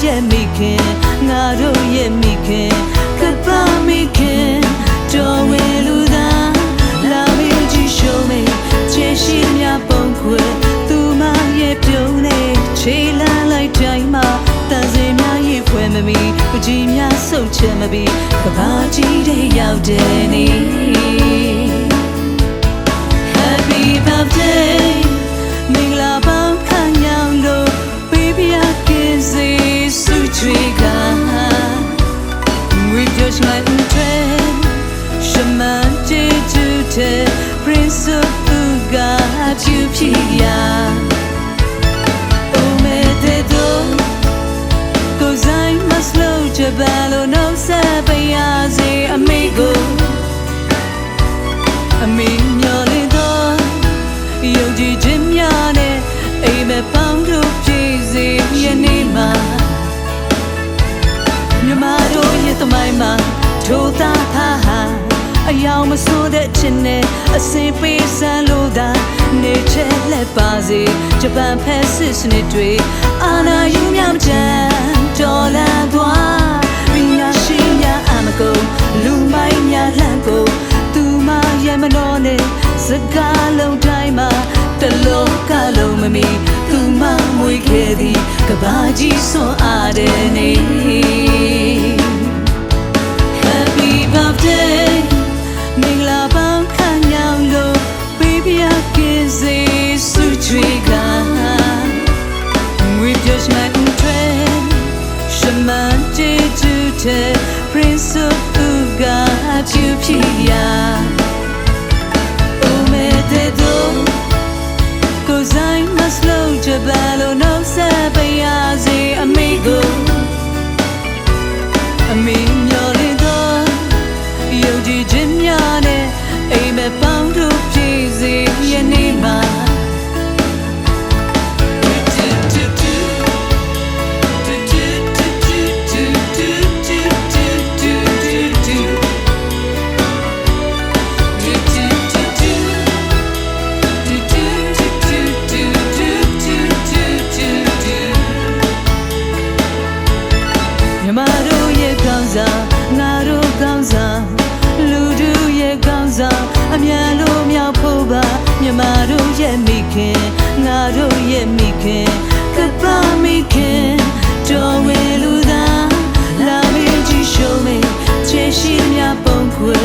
ရဲ့မိခင်ငါတို့ရဲ့မိခင်ကပမိခင်တော်ဝဲလူသာလာမင်းကြီးရှုံးမေချေရှိမြပုံခွေသူမရဲ့ပြုံးနေခြေလန်းလိုက်တိုင်းမှာတန်စင်များရေဖွဲမမီပကြီးများဆုတ်ချမပြီးကဘာကြီးတဲ့ရောက်တဲ့နေ Happy birthday မင်္ဂလာပေါင်းခန့်ညောင်လို့ baby I can see စုချွေကငွေပြောချင်တဲ့ရှမန်ကျေကျူတဲ့ Prince of Uga ချူဖြစ်ရာ Oh me de do ကိုဆိုင်မစလို့ချပါလို့နှုတ်ဆက်ပေးရစေအမေကိုအမေမျော်လင့်တော့ယုံကြည်ခြင်းများနဲ့အိမ်မက်ပေါင်းတို့ပြည့်စေယနေ့မှာမြမတို့ရဲ့သမိုင်းမှာထိုသာဖာဟာအယောင်မစိုးတဲ့ချင်နဲ့အစင်ပေးစမ်းလို့သာနေချက်လက်ပါစေဂျပန်ဖက်စစ်စနစ်တွေအာနာယူမြမချန်တော်လန်သွားပညာရှိများအမကုန်လူမိုင်းများလန့်ကုန်သူမရဲ့မတော်နဲ့စကားလုံးတိုင်းမှာတလောကလုံးမမီသူမမွေခဲ့သည်ကဘာကြီးစွန်အားတဲ့နေ Happy birthday မင်္ဂလာပေါင်းခန့်ညောင်လို့ baby I can say စုချွေကငွေပြောချင်တဲ့ရှမန်ကျေကျူတဲ့ Prince of Uga ချူဖြစ်ရာ Oh me de do ကိုဆိုင်မစလို့ချပါလို့နှုတ်ဆက်ပေးရစေအမေကိုအမေမျော်လင့်တော့ယုံကြည်ခြင်းများနဲ့အိမ်မက်ပေါင်းတို့ပြည့်စေယနေ့မှာ မြမတို့ရဲ့ကောင်းစားငါတို့ကောင်းစားလူတို့ရဲ့ကောင်းစားအမြန်လို့မြောက်ဖို့ပါမြမတို့ရဲ့မိခင်ငါတို့ရဲ့မိခင်ကပမိခင်တော်ဝဲလူသာလာမင်းကြီးရှုံးမေချေရှိမြပုံခွေ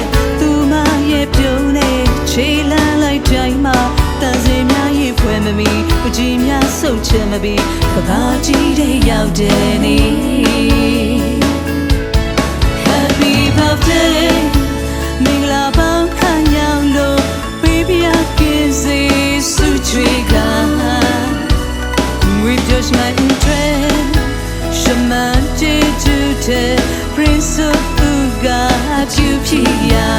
သူမရဲ့ပြုံးနေခြေလန်းလိုက်တိုင်းမှာတန်စင်များရေဖွဲမမီပကြီးများဆုတ်ချမပြီးကဘာကြီးတဲ့ရောက်တဲ့နေ Happy birthday မင်္ဂလာပေါင်းခန့်ညောင်လို့ baby I can say စုချွေကငွေပြောချင်တဲ့ရှမန်ကျေကျူတဲ့ Prince of Uga ချူဖြစ်ရာ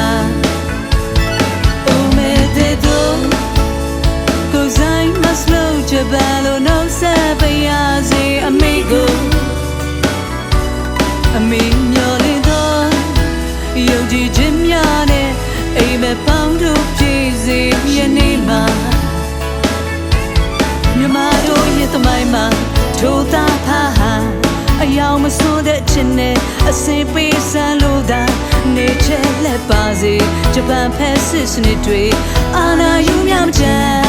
Oh me de do ကိုဆိုင်မစလို့ချပါလို့နှုတ်ဆက်ပေးရစေအမေကိုအမေမျော်လင့်တော့ယုံကြည်ခြင်းများနဲ့အိမ်မက်ပေါင်းတို့ပြည့်စေယနေ့မှာမြမတို့ရဲ့သမိုင်းမှာထိုသာဖာဟာအယောင်မစိုးတဲ့ချင်နဲ့အစင်ပေးစမ်းလို့သာနေချက်လက်ပါစေဂျပန်ဖက်စစ်စနစ်တွေအာနာယူမြမချန်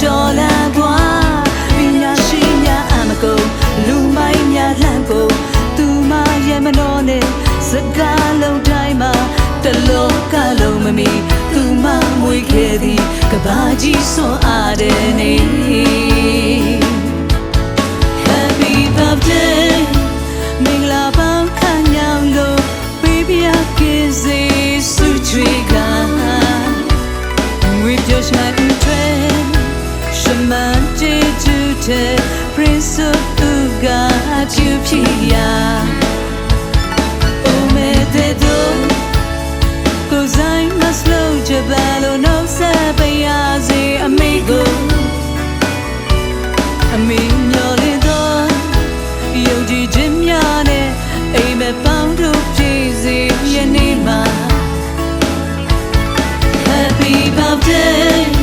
တော်လန်သွားပညာရှိများအမကုန်လူမိုင်းများလန့်ကုန်သူမရဲ့မတော်နဲ့စကားလုံးတိုင်းမှာတလောကလုံးမမီသူမမွေခဲ့သည်ကဘာကြီးစွန်အားတဲ့နေ Happy birthday မင်္ဂလာပေါင်းခန့်ညောင်လို့ baby I can say စုချွေကငွေပြောချင်တဲ့ရှမန်ကျေကျူတဲ့ Prince of Uga ချူဖြစ်ရာ Oh me de do ကိုဆိုင်မစလို့ချပါလို့နှုတ်ဆက်ပေးရစေအမေကိုအမေမျော်လင့်တော့ယုံကြည်ခြင်းများနဲ့အိမ်မက်ပေါင်းတို့ပြည့်စေယနေ့မှာ Happy birthday